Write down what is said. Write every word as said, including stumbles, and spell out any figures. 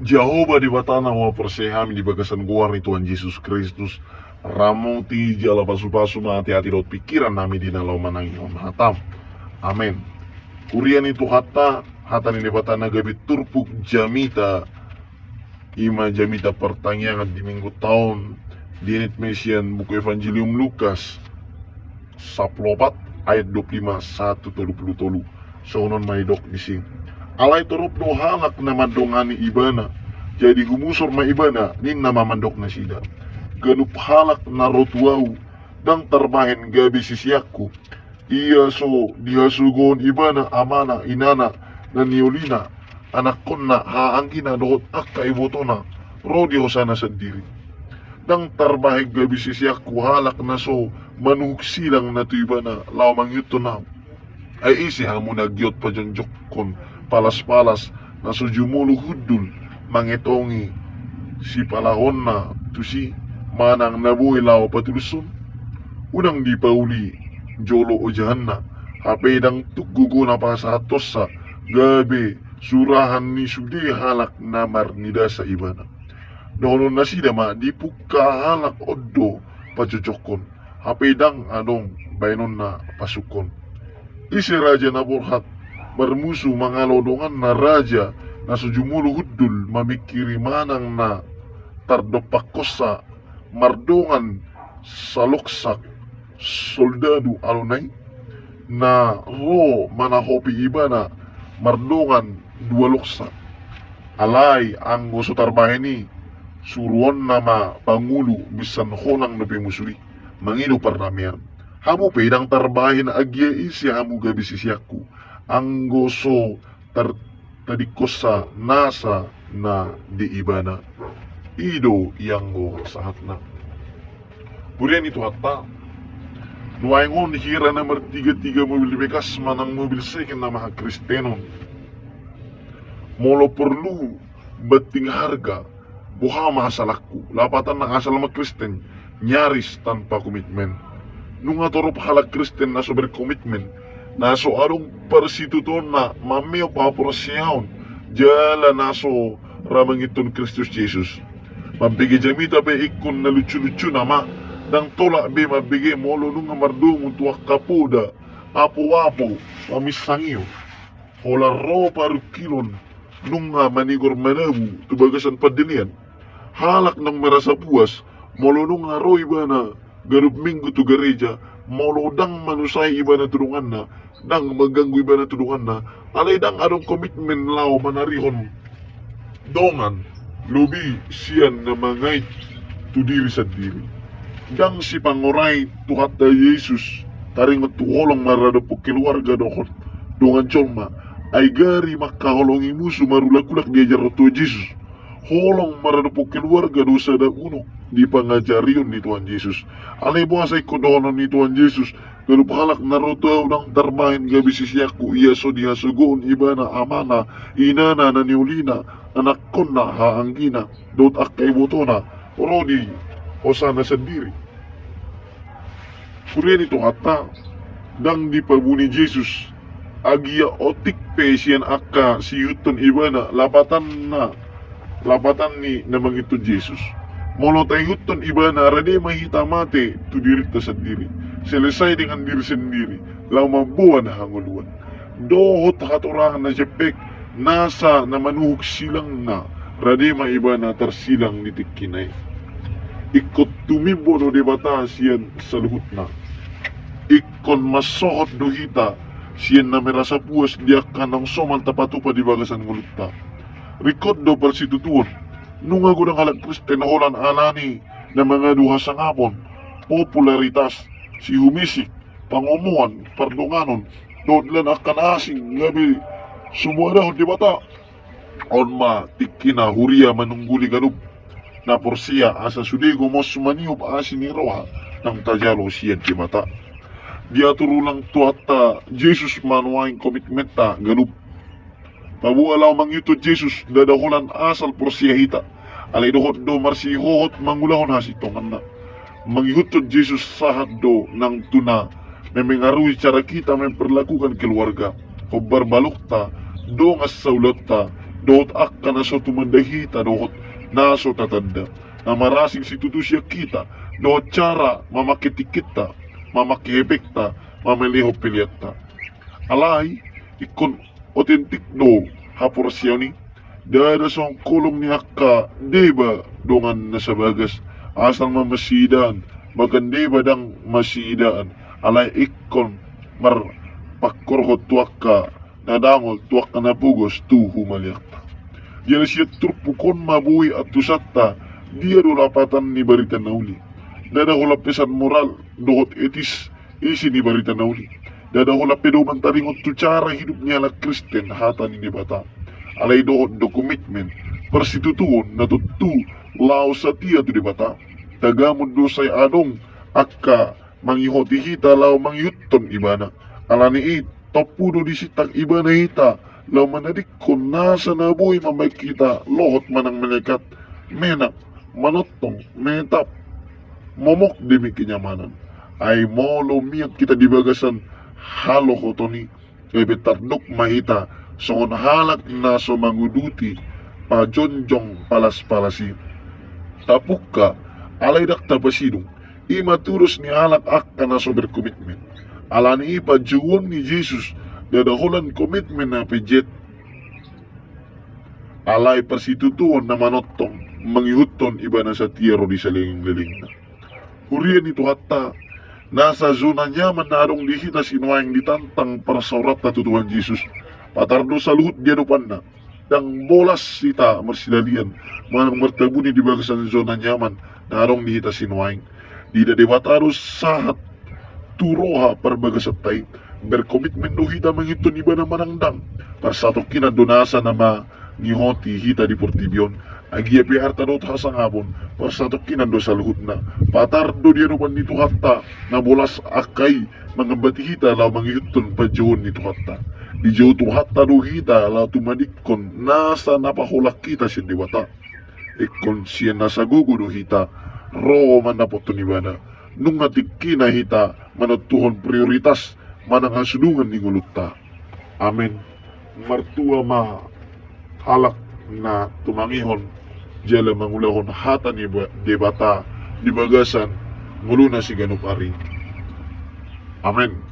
Jahowa Debata na huaporsea hami di bagasan goar ni Tuhan Jesus Kristus, ramoti jala pasupasu ma ateate dohot pingkiran nami di na laho manangihon hatam. Amen. Huria ni Tuhanta, hata ni Debata na gabe turpuk jamita, ima jamita partangiangan di minggu taon, dienet ma i sian buku Evangelium Lukas, sampulu opat ayat dua pulu lima sahat tu tolu pulu tolu. Songon on ma didok disi: Alai torop do halak na mandongani ibana. Jadi humusor ma ibana, ninna ma mandok nasida: Ganup halak na ro tu ahu, ndang tarbahen gabe siseanku. Ia so dihasogohon ibana amana, inana, na niolina, anakkonna, hahaanggina dohot angka ibotona, ro di hosana sandiri. Ndang tarbahen gabe siseanku halak na so manuhuk silang na tu ibana laho mangihuthon ahu. Ai ise hamu na giot pajonjokkon palaspalas na so jumolo hundul mangetongi sipalahonna tusi manang na boi laho patulushon? Unang dipauli jolo ojahanna, hape ndang tung gogona pasahathonsa gabe surahan ni sude halak na marnidasa ibana. Dohonon nasida ma: Dipungka halak on do pajonjokkon, hape ndang adong baenonna pasungkon. Ise raja na borhat marmusu mangalo donganna raja na so jumolo hundul mamingkiri manang na tardompakhonsa mardongan saloksak soldadu alona i, na ro manahopi ibana mardongan dua loksak? Alai anggo so tarbahen i, suruonna ma pangulu binsan holang dope musu i mangido pardamean. Hamu pe ndang tarbahen agia ise hamu gabe siseanku, anggo so tartadingkonsa nasa na di ibana. I do ianggo sahatna. Huria ni Tuhanta, nuaeng on hira na martigatiga mobil bekas manang mobil second na mahakristenon. Molo porlu banting harga, boha ma hasalangku? Lapatanna asal ma Kristen, nyaris tanpa komitmen. Nunga torop halak Kristen na so berkomitmen, na so adong parsitutuonna mameop haporseaon, jala na so ra mangihuthon Kristus Jesus. Mambege jamita pe ingkon na lucu-lucuna ma, ndang tolap be mambege molo nunga mardomu tu angka poda, apo-apo, maminsangihon. Holan ro parungkilon nunga manigor manabu tu bagasan pandelean. Halak naung merasa puas molo nunga ro ibana ganup minggu tu gareja, molo ndang manusai ibana tu donganna, ndang mangganggu ibana tu donganna, alai ndang adong komitmen laho manarihon dongan lobi sian na mangait tu diri sandiri. Ndang sipangorai Tuhanta Jesus taringot tu holong maradophon keluarga dohot dongan jolma. Ai gari mangkaholongi musu marulak-ulak diajarhon Tuhan Jesus. Holong maradophon keluarga do sada unok di pangajarion ni Tuhan Jesus. Alai boasa ingkon dohonon ni Tuhan Jesus: Ganup halak na ro tu ahu ndang tarbahen gabe siseanku, ia so dihasogohon ibana amana, inana, na niolina, anakkonna, hahaanggina dohot angka ibotona, ro di hosana sandiri. Huria ni Tuhanta, ndang dipabuni Jesus agia otik pe sian angka siihuthon ibana lapatanna, lapatan ni na mangihuthon Jesus. Molo taihuthon ibana, rade ma hita mate tu dirinta sandiri, selesai dengan diri sendiri, laho mamboan hangoluan. Dohot hatorangan na jempek, nasa na manuhuk silangna, rade ma ibana tarsilang di tingkina i. Ingkon tumimbo do Debata sian saluhutna. Ingkon mansohot do hita sian na merasa puas di angka naung somal tapatupa di bagasan ngolunta. Ringkot do parsitutuon. Nunga godang halak Kristen holan alani na mangadu hasangapon, popularitas, sihumisik, pangomoan, pardonganon, dohot lan angka na asing gabe sumuadahon Debata. On ma tingkina huria manungguli ganup na porsea, asa sude gomos maniop asi ni roha naung tajalo sian Debata. Diatur ulang Tuhanta Jesus ma nuaeng komitmenta ganup. Paboa laho mangihuthon Jesus ndada holan asal porsea hita, alai dohot do marsihohot mangulahon hasintonganna. Mangihuthon Jesus sahat do nang tu na memengaruhi cara kita memperlakukan keluarga, hombar balokta, dongan saulaonta, dohot angka na so tumanda hita dohot na so tatanda, na marasing situtu sian hita dohot cara mamangke tingkinta, mamangke hepengta, mamelehon peleanta. Alai ingkon otentik do haporseaon i. Ndada songon holong ni angka deba dongan na sabagas, asal ma masiidaan, bahkan deba ndang masiidaan, alai ingkon marpangkorhon tu angka na dangol, tu angka na pogos tu humaliangta. Jala sian turpuk on ma boi antusanta dia do lapatan ni barita na uli. Ndada holan pesan moral dohot etis isi ni barita na uli. Ndada holan pedoman taringot tu cara hidup ni halak Kristen hata ni Debata. Alai dohot do komitmen, parsitutuon na tontu laho satia tu Debata. Tagamon do sai adong angka mangihoti hita laho mangihuthon Ibana. Alani i, tompu do disintang Ibana hita laho manadingkon nasa na boi mambahen hita lohot manang melekat, menak, manongtong, metap, momok demi kenyamanan. Ai molo mian hita di bagasan halohoton i, gabe tardok ma hita songon halak na so manguduti pajongjong palaspalas i. Tapungka, alai ndang tapasidung, i ma tudos ni halak angka na so berkomitmen. Alani i, panjouon ni Jesus ndada holan komitmen na pejet, alai parsitutuon na manongtong, mangihuthon Ibana satia ro di salelenglelengna. Huria ni Tuhanta, nasa zona nyaman na adong di hita sinuaeng ditantang parsaoranta tu Tuhan Jesus, patar do saluhut di adopanna. Ndang bolas hita marsilalian manang martabuni di bagasan zona nyaman na adong di hita sinuaeng. Diida Debata do sahat tu roha parbagasanta i. Berkomitmen do hita mangihuthon Ibana manang ndang, parsatongkinan do nasa na mangihoti hita di portibi on. Agia pe arta dohot hasangapon, parsatongkinan do saluhutna. Patar do di adopan ni Tuhanta na bolas angka i mangambati hita laho mangihuthon panjouon ni Tuhanta. Dijou Tuhanta do hita laho tumadingkon nasa na paholang hita sian Debata. Ingkon sian nasa gogo do hita ro mandapothon Ibana. Nunga tingkina hita manontuhon prioritas manang hasudungan ni ngolunta. Amen. Martua ma halak na tumangihon jala mangulahon hata ni Ba-, Debata di bagasan ngoluna siganup ari. Amen.